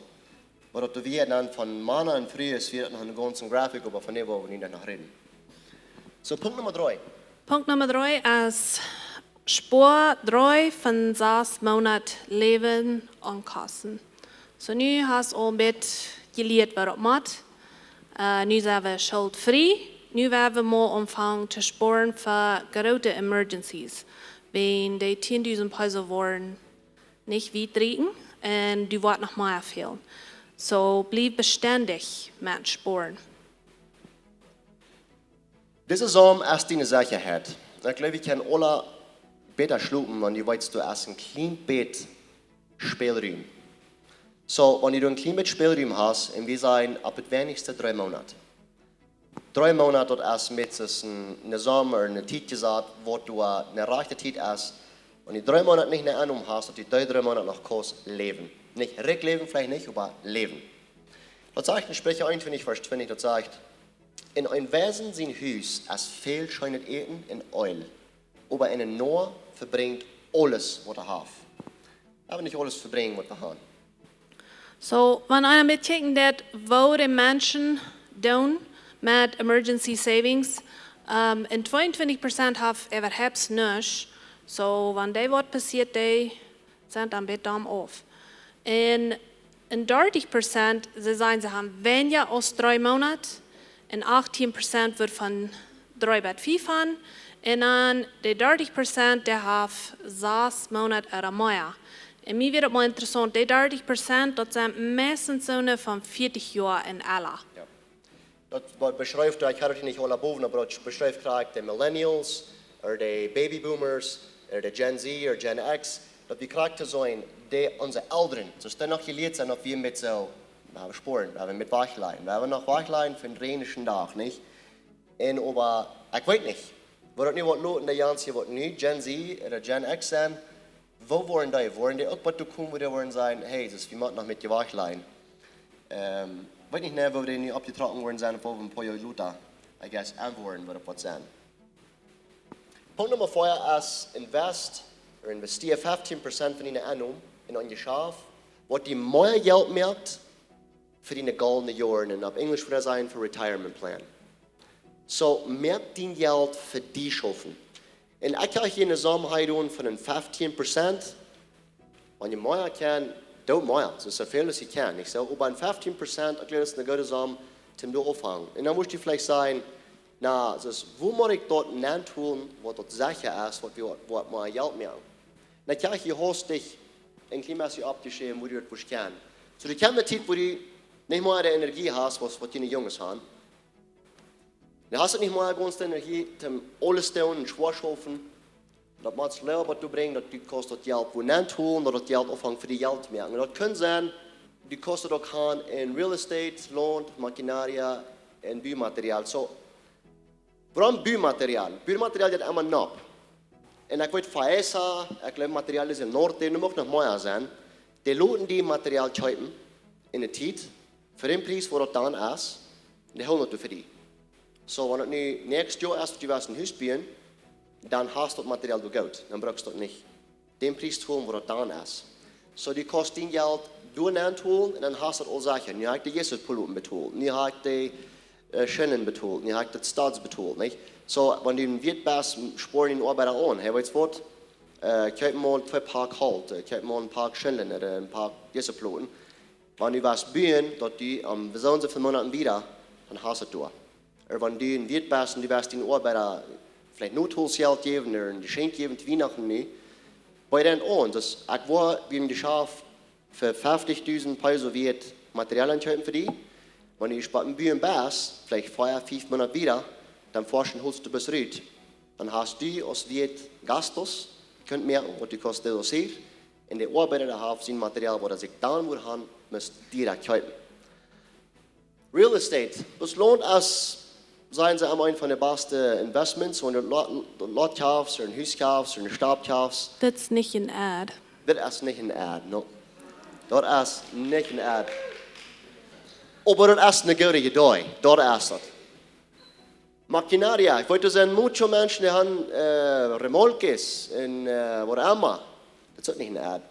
Oba daut wia dan von Mana un Frues, wia daut noch een gaunzen Grafik, oba von dee woa wie nu noch räden. Soo, Punkt Numma dree. Punkt Numma dree es: spoa dree von sas Moonat Läwen aun Kosten. Soo, nu hast aul een bät jelieet waut daut mott. Äh, nu sent wie schultfrie. Nu woa wie mol aunfangen to spoaren fa groote emergencies. Wan de tieendusent Peso woaren nich wiet rieekjen un du woascht noch mea fälen. Soo, bliew bestendich met spoaren. Dise Som es diene Sechaheit. Ekj jleew, wie kjennen aula bäta schlopen, wan du weetst, du hast een kjlien bät Spälrum. Soo, wan du een kjlien bät Spälrum hast, un wie sajen, opp daut weinichste dree Moonat. Dree Moonat, daut es met eene, eene Som, eene Tiet jesat, waut du, äh, eene rajchte Tiet hast. Wan du dree Moonat nich ne Ennom hast, daut du dee dree Moonat noch kaust läwen. Nich rikj läwen, veleicht nich, oba läwen. Daut sajcht en Spricha eenuntwintich, Varsch twintich, daut sajcht: En een Weisen sien Hus es väl scheenet Äten un Eel, oba een Noa vebrinjt aules, waut hee haft. Wie haben nich aules vebrinjen, waut wie haben. Soo, wan eena bekjikjen deit, woo de Menschen doonen met Emergency Savings, ähm, un tweeuntwintich Prozent haft äwahaupt nuscht, So, wan dee waut passieet, dee sent dan bät domm auf. Un, un dartich Prozent, see sajen, see haben weinja aus dree Moonat. Un achtieen Prozent woat von dree bat fief han. Un dan de dartich Prozent, dee haft sas Moonat ooda mea. Un mie wia daut mol interessaunt, de dartich Prozent, daut sent meistens soone von vieetich Joa un ella. Jo. Daut be- beschrift, ekj haud daut hia nich aula bowen, oba daut beschrift krakjt de Millennials, ooda de Babyboomers, ooda de Gen Z, ooda Gen X, daut wie krakjt to seenen, de, onse Elren, soo aus dee noch jelieet sent, daut wie met soo, wie haben Spoaren, wie haben met wajchlajen, wie haben noch wajchlajen fa dän Regen Dach, nich? Un oba, ekj weet nich, woat daut nu waut loten, de Jans hia waut nu, Gen Z, ooda Gen X sent, woo woaren dee, woaren dee uk waut to komen, woo dee woaren sajen, hey, soo aus wie motten noch met wajchlajen. Ähm, weet nich, nä, woo dee nu oppjetrocken woaren sent, woo wie een poa Joa lota, I guess, aun woaren, woat daut waut sennen. Punkt Numma vea es invest, ooda investeer feftieen Prozent von diene Ennom en een Jeschaft, waut die mea Jelt moakt fa diene goldne Joaren, un opp Enjlisch woat daut sennen fa retirement plan. So, moak dien Jelt fa die schaufen. Un ekj hab hia eene Som hia doonen von een feftieen Prozent. Wan jie mea kjennen, doot mea. Soo, soo väl aus jie kjennen, nich soo? Oba een feftieen Prozent, ekj jleew, daut es eene goode Som, toom doa aunfangen. Un dan mott jie veleicht sajen, na, soo, woo mott ekj daut nenntolen, waut daut secha es, waut wie, waut mea Jelt moaken. Dan kjrie jie haustich een kjlien bät oppjeschräwen, woo jie daut woaren kjennen. Soo, du kjemst met Tiet, woo du nich mea de Energie hast, waut, waut diene Junges haben. Du hast nich mea gaunz de Energie, toom aules doonen un schwoa schaufen. Daut mott leewa waut du brinjst, daut du kaust daut Jelt wua nenntolen, daut daut Jelt aunfangt fa die Jelt to moaken. Daut kaun sennen, du kaust daut uk haben en real estate, Launt, Maschinarien un Bumaterial. So, wuarom Bumaterial? Bumaterial jeit emma nopp. Un ekj weet, Faesa, ekj jleew, Material es en Noorden, nu mott noch mea sennen. Dee loten die Material kjeepen en de Tiet, fa dän Pries, waut daut dan es, un dee hoolen daut fa die. So, wan daut nu next Joa es, waut du west een Hus buen, dan hast daut Material doa goot, dan brukst daut nich dän Pries tolen, waut daut dan es. So, du kaust dien Jelt doa nenntolen un dan hast daut aul secha. Nu hab ekj de Jessuspoloten betolt, nu hab ekj de, äh, Schinnen betolt, nu hab ekj daut Stotts betolt, nich? So, wan du een Wirt best, spoar dien Oabeida aun. Hey, weetst waut? Äh, kjeep mol twee Pak Holt, äh, kjeep mol een Pak Schinnen ooda een Pak Jessuploten. Wan du west buen, daut du aum besondren von Monaten wieda, dan hast daut doa. Ooda wan du een Wirt best un du west dien Oabeida veleicht Nothulpsjelt jäwen ooda een Jeschenkj jäwen to Wienachten nu, bie dän aun. Daut, ekj woa, wie haben jeschaft fa feftichtausend Peso Wirt Material ankjeepen fa die. Wan du spotten buen best, veleicht vea, fief Moonat wieda, dan foascht un holst du bloos rut. Dan hast du aus Wirt Gastos, kunt moaken, waut du kaust deducir, un de Oabeida, dee haft sien Material, waut hee sikj dan wudd haben, must direkt kjeepen. Real estate, daut Launt es, sajen see, emma een von de baste Investments, wan du Lot, Lot kjafst, ooda een Hus kjafst, ooda eene Stap kjafst. Daut es nich een ad. Daut es nich een ad, no. Daut es nich een ad. Oba daut es eene goode Idee, daut es daut. Maschinarien, ekj weet, doa sent mucho Menschen, dee haben, äh, Remolkes un, äh, waut emma. Daut es uk nich een ad.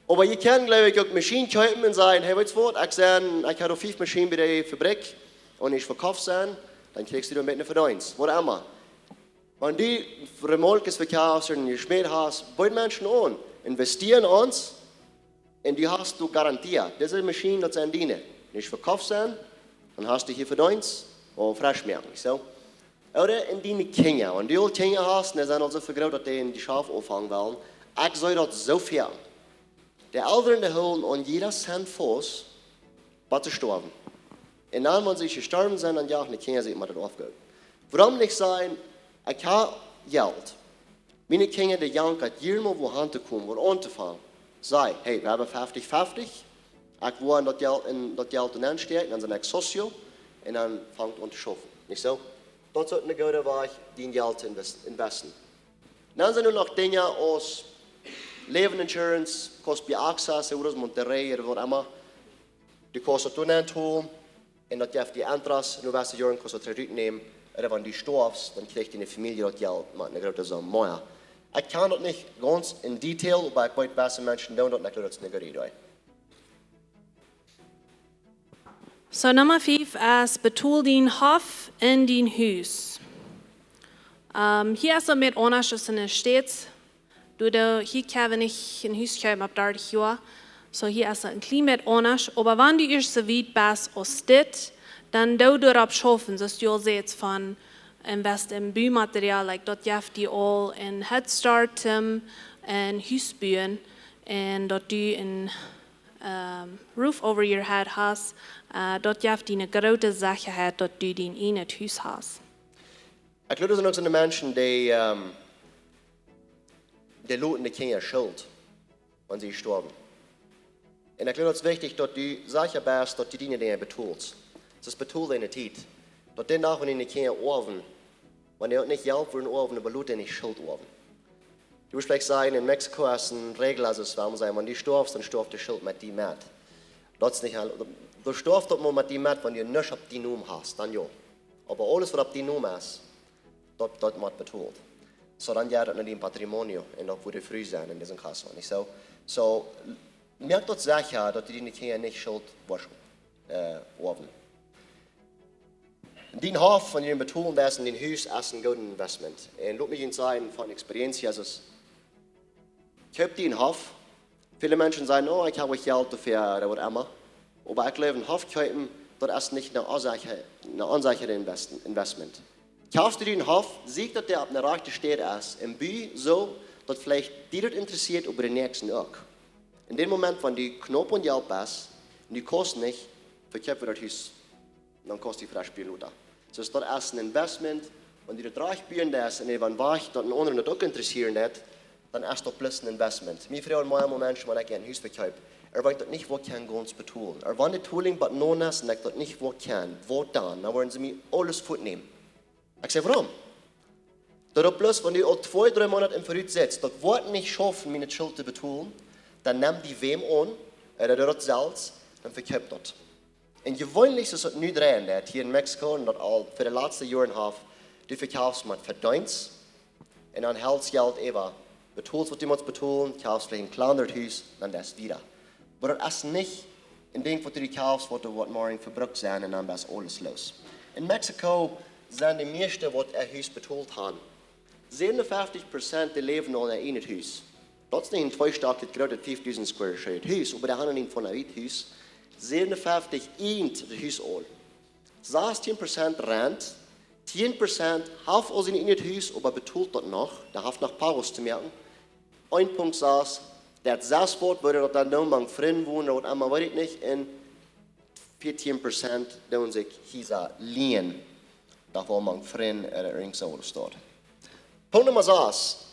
Oba jie kjennen, jleew ekj, uk Maschinen kjeepen un sajen, hey, weetst waut, ekj sie, ekj hab doa fief Maschinen bie de Fabrikj un ekj vekauft see, dan kjrichst du doa een bät Vedeenst, waut emma. Wan du Remolkes vekjafst un jeschmäd hast, bied Menschen aun, investeer en ons, un du hast doa Garantie. Dise Maschinen, daut sent diene. Wan ekj vekauft see, dan hast du hia Vedeenst, ooda fresch moaken, nich soo? Ooda en diene Kjinja, wan du aul Kjinja hast, un dee sent aul soo groot, daut dee en Jeschaft aunfangen wellen. Ekj see daut soo väl. De Elren, dee hoolen aun jieda Cent faust, bat see stoawen. Un dan, wan see jestorwen sent, dan jagen de Kjinja sikj met daut aufgoot. Wuarom nich sajen, ekj hab Jelt. Miene Kjinja, dee jankat jieda mol, wua han to komen, wua auntofangen. Saj, hey, wie haben feftich feftich. Ekj woa en daut Jelt, en daut Jelt nenstäakjen, dan sie ekj socio. Un dan fang ekj aun to schaufen. Nich soo? Daut es eene goode Wajch, dien Jelt to invest-, investen. Dan sent doa noch Dinja aus Leven Insurance, kaust bie AXA, Seguros Monterrey, ooda waut emma. Du kaust daut doa nentolen, un daut jeft die Interest, un no waut Joaren kaust daut trigj utnämen, ooda wan du stoafst, dan kjricht diene Famielje daut Jelt, mau eene groote Som mea. Ekj kjan daut nich gaunz en Detail, oba ekj weet, waut Menschen doonen, daut, un ekj jleew, daut es eene goode Idee. So, Numma fief es, betol dien Hoff un dien Hus. Um, hia es daut met aundasch aus enne States. Du, du, hia kjenn wie nich een Hus kjeepen opp dartich Joa. So, hia es daut een kjlien bät aundasch. Oba wan du ieescht soo wiet best aus dit, dan doo doaropp schaufen, soo aus du aul sajchst, von invest en Bumaterial, like, daut jeft die aul een Head Start, um een Hus buen, un daut du een, um, roof over your head hast, uh, daut jeft die eene groote Sechaheit, daut du dien ieejnet Hus hast. Ekj jleew, doa sent uk soone Menschen, dee, um, dee loten de Kjinja Schult, wan see stoawen. Un ekj jleew, daut es wichtich, daut du secha best, daut du diene Dinja betolst. Daut es, betol diene Tiet. Daut dän Dach, wan diene Kjinja oawen, wan dee nich Jelt wudden oawen, oba lot dee nich Schult oawen. Du wurscht veleicht sajen, en Mexiko es eene Regel, aulsoo, aus wie sajen, wan du stoafst, dan stoaft de Schult met die met. Daut es nich aul, du stoafst daut mau met die met, wan du nuscht opp dien Nomen hast, dan jo. Oba aules, waut opp dien Nomen es, daut, daut mott betolt. So, dan jeit daut no dien patrimonio, un daut wudd frie sennen en disen Kaus, nich soo? So, moak daut secha, daut du diene Kjinja nich Schult woascht, uh, oawen. Dien Hoff, wan du dän betolen deist, un dien Hus es een goodet Investment. Un lot mie junt sajen von experience, Jesus, kjeep die een Hoff. Väle Menschen sajen: "Oh, ekj hab nich Jelt doafäa," ooda waut emma. Oba ekj jleew, een Hoff kjeepen, daut es nich een onsecha-, een onsechret Invest-, Investment. Kjeefst du die een Hoff, sie daut dee opp de rajchte Städ es, un bie soo, daut veleicht die daut interessieet, oba dän Näakjsten uk. En dän Moment, wan du knaup aun Jelt best, un du kaust nich, vekjeep daut Hus, dan kaust du fresch buen lota. Soo daut es een Investment, wan du daut rajcht buen deist, un wan wajch daut een aundren daut uk interessieet, dan es daut bloos een Investment. Mie fruagen mea un mea Menschen, wan ekj een Hus vekjeep, ea wan ekj daut nich woa kjennen gaunz betolen. Ea wan de Toling bat nona es un ekj daut nich woa kjennen, waut dan? Dan wudden see mie aules wajchnämen. Ekj saj: "Wuarom?" "Daut es bloos, wan du aul twee, dree Moonat em Verut sitst, daut woat nich schaufen, miene Schult to betolen, dan nemm die wäm aun, ooda doo daut selfst, dan vekjeep daut." Un jeweenlich es daut nu dreien, daut hia en Mexiko, un daut aul fa de latste Joaren haft, du vekjeefst met Vedeenst, un dan helst Jelt äwa, betolst waut du motst betolen, kjeefst veleicht een kjlandret Hus, dan deist wieda. Oba daut es nich een Dinkj, waut du kjeefst, waut du woascht morjen vebrukt sennen, un dan es aules loos. En Mexiko sent de mieeschte, waut äa Hus betolt haben, säwenunfeftich Prozent, dee läwen aul en een ieejnet Hus. Daut es nich een twee Stakj grootet, fiefdusent Square Feet Hus, oba dee haben een von een Hus. Säwenunfeftich eent daut Hus aul. Sastieen Prozent rent, tieen Prozent haft aul sien ieejnet Hus, oba betolt daut noch, dee haft noch pagos to moaken. Een Punkt sas, daut sas woat, woat daut dan doonen, mank Frind wonen, ooda waut emma, weet ekj nich. Un vieetieen Prozent doonen sikj Hiesa lienen. Daut woat mank Frind, ooda irjent soo waut doa. Punkt Numma sas.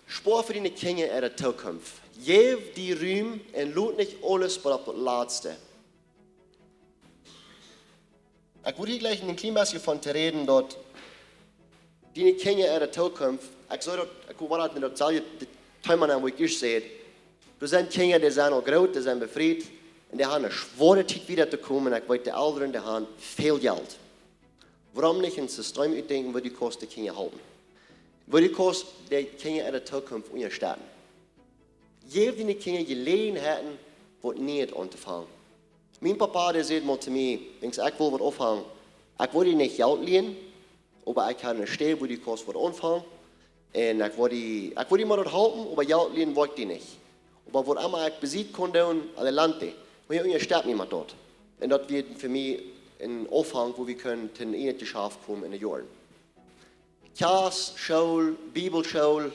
Spoa fa diene Kjinja äare Tookunft. Jeff die Rum un lot nich aules bat opp daut latste. Ekj wull hia jlikj een kjlien bät von to räden, daut diene Kjinja äare Tookunft, ekj saj daut, ekj wull daut en daut selwje Thema nämen, woo ekj ieescht säd, doa sent Kjinja, dee sent aul groot, dee sent befriet, un dee haben eene schwoare Tiet wieda to komen, un ekj weet, de Elren, dee haben väl Jelt. Wuarom nich een System utdenkjen, woo du kaust de Kjinja halpen? Woo du kaust de Kjinja äare Tookunft unjastetten? Jeff diene Kjinja Jeläajenheiten, waut Nieet auntofangen. Mien Papa, dee säd mol to mie, denkjst, ekj well waut aunfangen. Ekj woa die nich Jelt lienen, oba ekj hab eene Städ, woo du kaust waut aunfangen. Un ekj woa die, ekj woa die mau daut halpen, oba Jelt lienen woa ekj die nich. Oba waut emma ekj bie die kaun doonen, adelante. Oba hia unjastett mie met daut. Un daut wia fa mie een Aunfank, woo wie kunnen to een Ieejnet Jeschaft komen en de Joaren. Kjast, School, Bibelschool,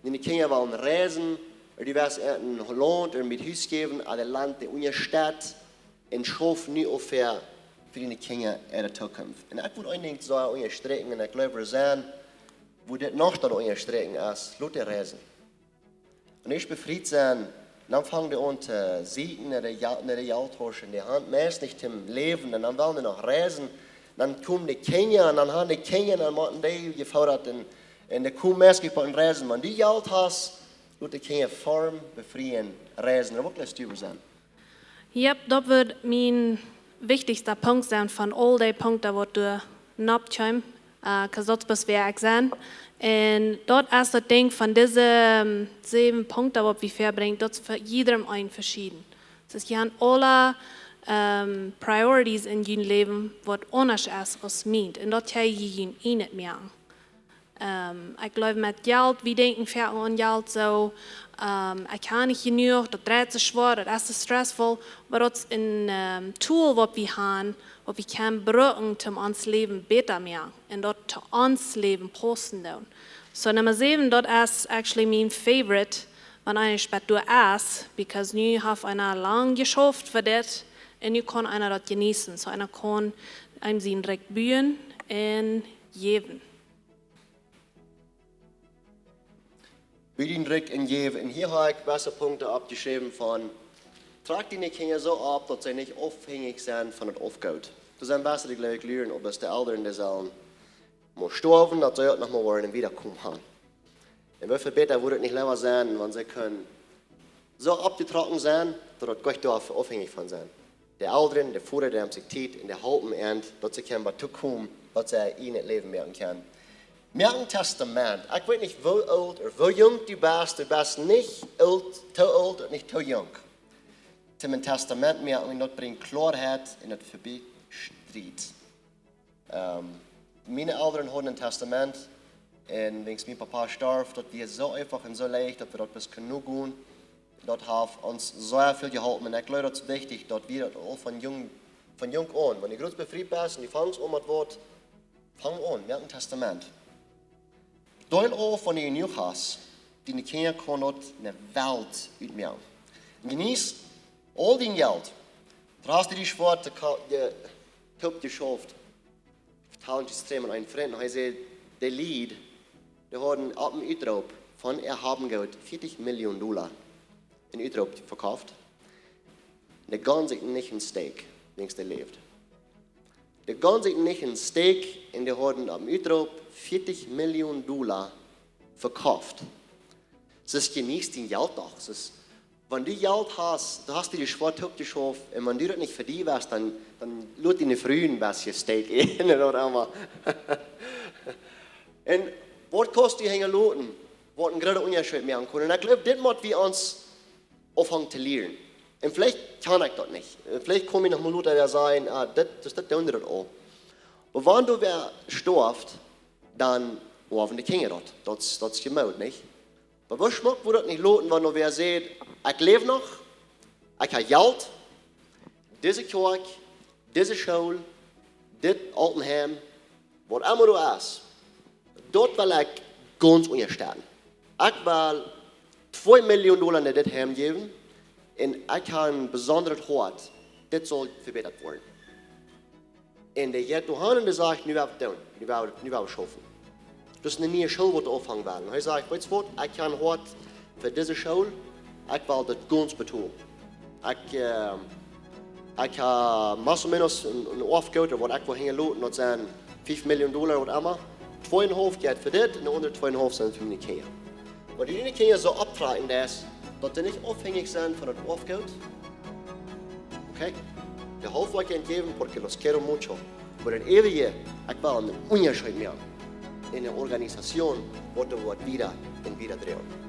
diene Kjinja wellen reisen, ooda du west en een Launt ooda met Hus jäwen, adelante, unjastett, un schauf nu opp fa, fa diene Kjinja äare Tookunft. Un ekj wull een Dinkj soo unjasträakjen, un ekj jleew, wie sent, woo dit noch daut unjasträakjen es, lot dee reisen. Wan dee befriet sent, dan fangen dee aun to sieekjen no de, no de Jelttausch, un dee haben meist nich toom läwen, un dan wellen dee noch reisen, dan komen de Kjinja, un dan haben de Kjinja, dan motten dee jefodat, un, un dee komen meist nich bie een reisen, wan du Jelt hast, lot de Kjinja foadich befrieen, reisen, dan woat daut stuwen sennen. Yep, daut woat mien wichtichsta Punkt sennen von aul dee Punkten, waut doa nopp kjeemen, uh, 'cause daut es waut ekj saj. Un daut es daut Dinkj von dise, um, säwen Punkten, waut wie verbrinjen, daut es fa jiedrem een veschieden. Daut es, jie haben aule, um, priorities en jun Läwen, waut aundasch es aus mient. Un daut kjenn jie junt ieejnet moaken. Ähm, ekj jleew met Jelt, wie denkjen väl aun Jelt soo, ähm, ekj hab nich jenuach, daut dreit sikj schwoa, daut es too stressful, oba daut es een, ähm, Tool waut wie haben, waut wie kjennen brucken, om ons Läwen bäta moaken un daut to ons Läwen paussen doonen. So, Numma säwen, daut es actually mien favorite, wan eena spät doa es, because nu haft eena lang jeschauft fa dit un nu kaun eena daut jeneeten. So, eena kaun eenem sien Rikj buen un jäwen. Buen un Rikj un jäwen. Un hia hab ekj beste Punkten oppjeschräwen von, trakj diene Kjinja soo opp, daut see nich aufhenjich sent von daut Aufgoot. Doa sent beste, dee jleewen, oba aus de Elren, dee sellen mau stoawen, daut see uk noch mau woaren wieda komen haben. Un woo väl bäta wudd et nich leewa sennen, wan see kjennen soo oppjetrocken sennen, daut see doa aufhenjich von sent. De Elren, de Voda, dee nemt sikj Tiet un dee halpen an, daut see kjennen waut tokomen, daut see en daut Läwen moaken kjennen. Moak een Testament. Ekj weet nich, woo oolt ooda woo junk du best. Du best nich oolt, too oolt un nich too junk. Om een Testament moaken, un daut brinjt Kloaheit un daut vebieejt Striet. Ähm, miene Elren hauden een Testament un wiels mien Papa storf, daut wia soo eefach un soo leicht, daut wie daut bloos kunnen nogonen. Daut haft ons sea väl jeholpen. Un ekj jleew, daut es wichtich, daut wie daut aul von jung, von jung aun, wan du jrods befriet best un du fangst aun met waut, fang aun, moak een Testament. Deel auf, wan du jenuach hast, diene Kjinja kjennen daut enne Welt utmoaken. Un jeneet aul dien Jelt. Doa hast du die schwoa to ka-, de, toop jeschauft. Ekj vetald daut jistren met een Frint, un hee säd, de Lied, dee hauden opp een Utroop von äa Haben un Goot vieetich Million Dolla en Utroop vekofft. Dee gaunz sikj nich een Steak, wiels dee läft. Dee gaunz sikj nich een Steak un dee hauden opp een Utroop vieetich Million Dolla vekofft. Daut es, jeneet dien Jelt doch. Daut es, wan du Jelt hast, du hast die schwoa toop jeschauft, un wan du daut nich fa die wieescht, dan, dan lot diene Fru een bät Steak äten ooda waut emma. Un waut kaust du hinjaloten, waut een grooten Unjascheet moaken kaun. Un ekj jleew, dit mott wie ons aunfangen to lieren. Un veleicht kaun ekj daut nich. Un veleicht kom ekj noch mol lota, wäa sajen, ah, dit, daut, daut doonen wie daut aul. Oba wan wäa stoaft, dan woaren de Kjinja daut. Daut, daut es jemoot, nich? Oba woo schmock wudd daut nich loten, wan wäa säd, ekj läw noch, ekj hab Jelt, dise Kjoakj, dise School, dit Altenheim, waut emma daut es, daut well ekj gaunz unjastetten. Ekj well twee Million Dolla no dit Heim jäwen un ekj hab een besondret Hoat, dit saul vebätat woaren. Un dee jeit doa han un dee sajcht, nu woa wie doonen, nu woa wie, nu woa wie schaufen. Daut es eene niee School, waut aunfangen woat. Un hee sajcht, weetst waut, ekj hab een Hoat fa dise School, ekj well daut gaunz betolen. Ekj, äh, ekj hab más o menos een, een Aufgoot, waut ekj well hinjaloten, daut sent fief Million Dolla, waut emma. Twee un haulf jeit fa dit un de aundre twee un haulf sent fa miene Kjinja. Wan du diene Kjinja soo opptrakjen deist, daut dee nich aufhenjich sent von daut Aufgoot, okay? De Haulf woa ekj an jäwen, porque los quiero mucho. Oba daut eewje, ekj well een Unjascheet moaken en eene Organisation, waut doa woat wieda un wieda droagen.